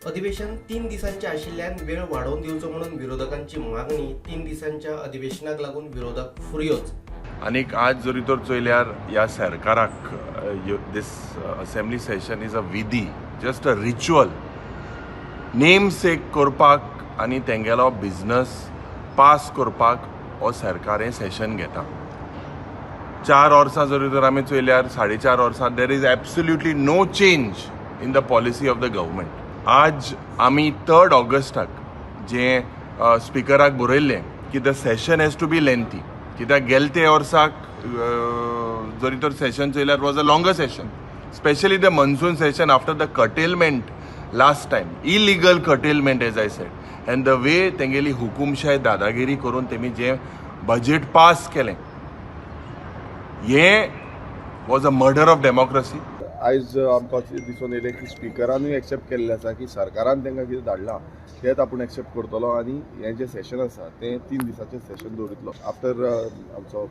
अधिवेशन 3 दिसांचे आशिल्ल्यान वेळ वाडोवन दिवचो म्हणून विरोधकांची मागणी. 3 दिसांच्या अधिवेशनाक लागून विरोधक फुरयोच. आनीक आज जरी तर चोयल्यार ह्या सरकाराक this assembly session is a विधी, जस्ट अ रिच्युअल, नेम सेक करपाक आनी तेंगेलो बिजनस पास करपाक हो सरकार हें सेशन घेता. 4 वर्सां जरी तर आमी चोयल्यार, 4.5 वर्सां there is absolutely no change in the policy of the government. आज आमी 3 ऑगस्टाक जें स्पिकराक बरयल्लें की the session has to be lengthy, कित्याक गेले ते वर्साक जरी तर Seshan चोयल्यार was a longer session, specially the monsoon session after the curtailment last time, illegal curtailment, as I said, and the way तेंगेली हुकुमशाय दादागिरी करून तेमी जें बजेट पास केलें, हें was a murder of democracy. आयज आमकां अशें दिसून येयलें की स्पिकरानूय एक्सेप्ट केल्लें आसा की सरकारान तांकां कितें धाडलां तेंच आपूण एक्सेप्ट करतलो आनी हें जें सेशन आसा तें 3 दिसाचें सेशन दवरितलो. आफ्टर आमचो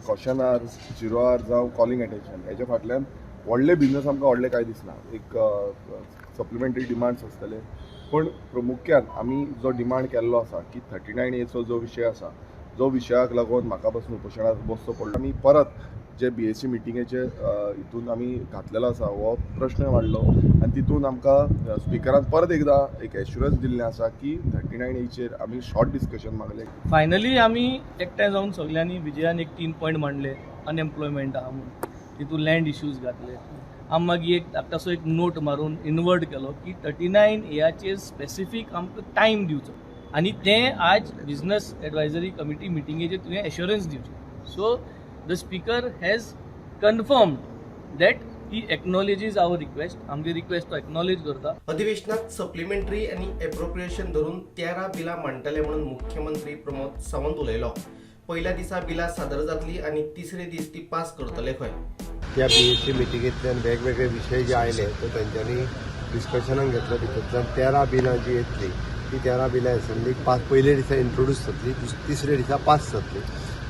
क्वेश्चन our, zero our जावं कॉलिंग एटेन्शन, हेच्या फाटल्यान व्हडले बिजनस आमकां व्हडलें कांय दिसना. एक सप्लिमेंटरी डिमांड्स आसतले, पूण प्रामुख्यान आमी जो डिमांड केल्लो आसा की 39 एचो जो विशय आसा, जो विशयाक लागून म्हाका पासून उपोशणाक बसचो पडलो, आमी परत जे बीएसी मिटिंगेचे हितून आमी घातलेलो आसा हो प्रश्न वाडलो आनी तितून आमकां स्पिकरान परत एकदां एक एश्युरन्स दिल्लें आसा की 39 एचेर आमी शॉर्ट डिस्कशन मागलें. फायनली आमी एकठांय जावन सगल्यांनी विजयान एक 3 पॉयंट मांडले. अनएम्प्लॉयमेंट आहा म्हणून तितून लँड इश्यूज घातले. आमी मागीर एक धाकटासो एक नोट मारून इन्वर्ट केलो की 39 एयाचेर स्पेसिफीक आमकां टायम दिवचो आनी तें आज बिजनस एडवायजरी कमिटी मिटिंगेचेर तुवें एश्योरन्स दिवचें. So the speaker has confirmed that he acknowledges our request. आमगे रिक्वेस्ट तो एक्नॉलेज करता. अधिवेशनात सप्लिमेंटरी आनी एप्रोप्रिएशन धरून 13 बिलां मांडटले म्हणून मुख्यमंत्री प्रमोद सावंत उलयलो. पयल्या दिसा बिलां सादर जातली आनी तिसरे दीस ती पास करतले खंय. त्या बीएसी मिटिंगेंतल्यान वेगवेगळे विशय जे आयले ते तेंच्यांनी डिस्कशनाक घेतले. भितरल्यान 13 बिलां जी येतली ती 13 बिलां एसेंब्लीक पास पयले दिसा इंट्रोड्यूस जातली, तिसरे दिसा पास जातली.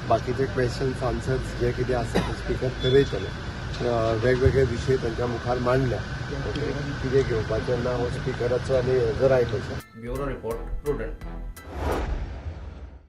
बाकीचे क्वेश्चन्स आन्सर्स जे कितें आसा ते स्पिकर थरयतले. वेगवेगळे विशय तांच्या मुखार मांडल्या. ओके, कितें घेवपाचें ना हो स्पिकराचो आनी हेजो रायट आसा. Bureau report, prudent.